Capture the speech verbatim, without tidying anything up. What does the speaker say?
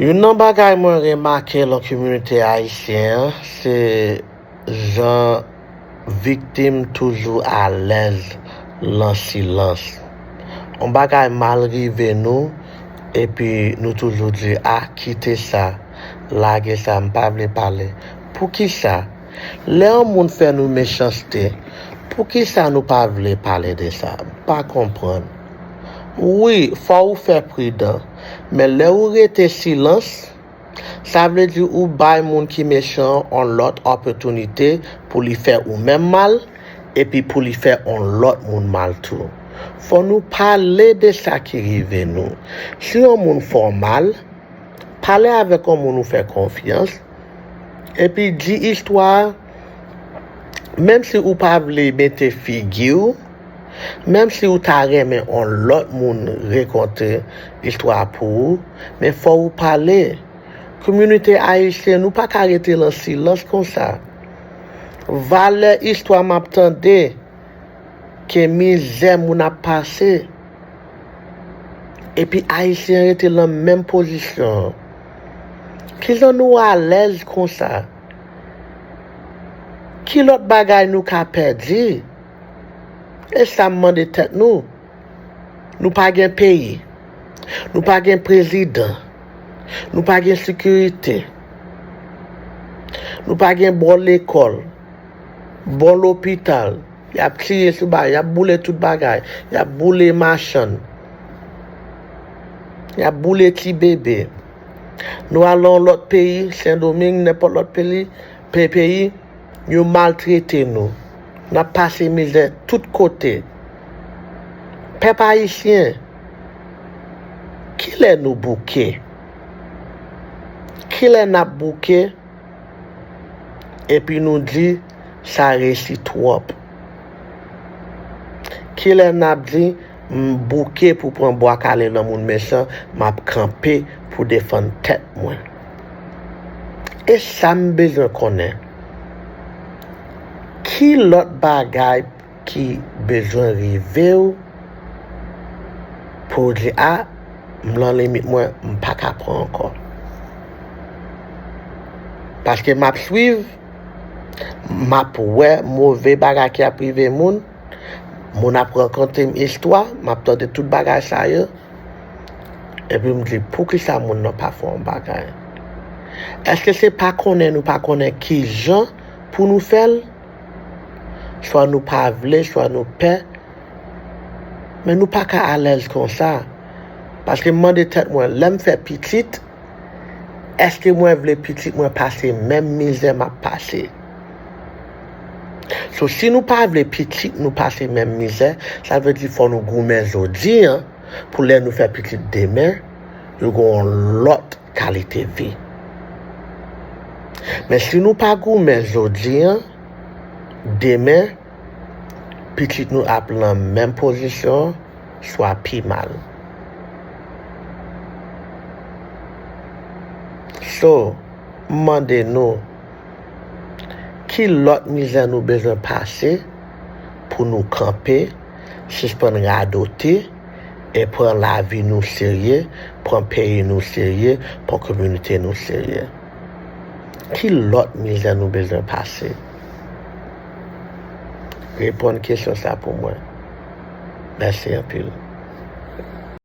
Youn nan bagay mwen remake lan kominote ayisyen an, se jan viktim toujou alèz lan silans. Yon bagay mal rive nou, epi nou toujou di, "A, kite sa, lage sa, m pa vle pale." Poukisa? Lè yon moun fè nou mechanste, poukisa nou pa vle pale de sa? M pa konprann. Wi, fò ou fè pridan, men lè ou rete silans, sa vle di ou bay moun ki mechan an yon lòt opòtinite pou li fè ou menm mal, epi pou li fè yon lòt moun mal tou. Fò nou pale de sa ki rive nou. Si yon moun fè w mal, pale avèk yon moun ou fè konfyans, epi di istwa a, menm si ou pa vle mete figi w, menm si ou ta renmen yon lòt moun rakonte istwa a pou ou, men fò ou pale. Kominote ayisyen, nou pa ka rete lan silans konsa. Valè istwa m ap tande, ke mizè moun ap pase. Epi ayisyen rete lan menm pozisyon an. Kijan nou alèz konsa? Ki lòt bagay nou ka pèdi? E sa m mande tèt nou. Nou pa gen peyi. Nou pa gen prezidan. Nou pa gen sekirite. Nou pa gen bon lekòl, bon lopital. Y ap tiye sou bagay, y ap boule tout bagay. Y ap boule machann. Y ap boule ti bebe. Nou al nan yon lòt peyi, Sendomeng, nenpòt lòt peyi, pe-, peyi, yo maltrete nou. N ap pase mizè tout kote. Pèp ayisyen, kilè nou bouke? Kilè n ap bouke? Epi nou di, "Sa resi twòp." Kilè n ap di, "M bouke pou pran bwa kale nan moun mechan, m ap kanpe pou defann tèt mwen"? E sa m bezwen konnen. Ki lòt bagay ki bezwen rive w pou w di, "A, m lan limit mwen, m pa ka pran ankò"? Paske m ap swiv, m ap wè move bagay ki ap rive moun, moun ap rakonte m istwa, m ap tande tout bagay sa yo, epi m di, "Poukisa moun nan pa fè yon bagay?" Èske se pa konnen nou pa konnen kijan pou nou fè l? Swa nou pa vle, swa nou pè. Men nou pa ka alèz konsa. Paske m mande tèt mwen, lè m fè pitit, èske mwen vle pitit mwen pase menm mizè m ap pase? So, si nou pa vle pitit nou pase menm mizè, sa vle di fò nou goumen jodi an, pou lè nou fè pitit demen, yo gen yon lòt kalite vi. Men si nou pa goumen jodi an, demen, pitit nou ap lan menm pozisyon, swa pi mal. So, m mande nou, ki lòt mizè nou bezwen pase pou nou kanpe, sispann radote, e pran lavi nou serye, pran peyi nou serye, pran kominote nou serye? Ki lòt mizè nou bezwen pase? Reponn kesyon sa pou mwen. Mèsi anpil.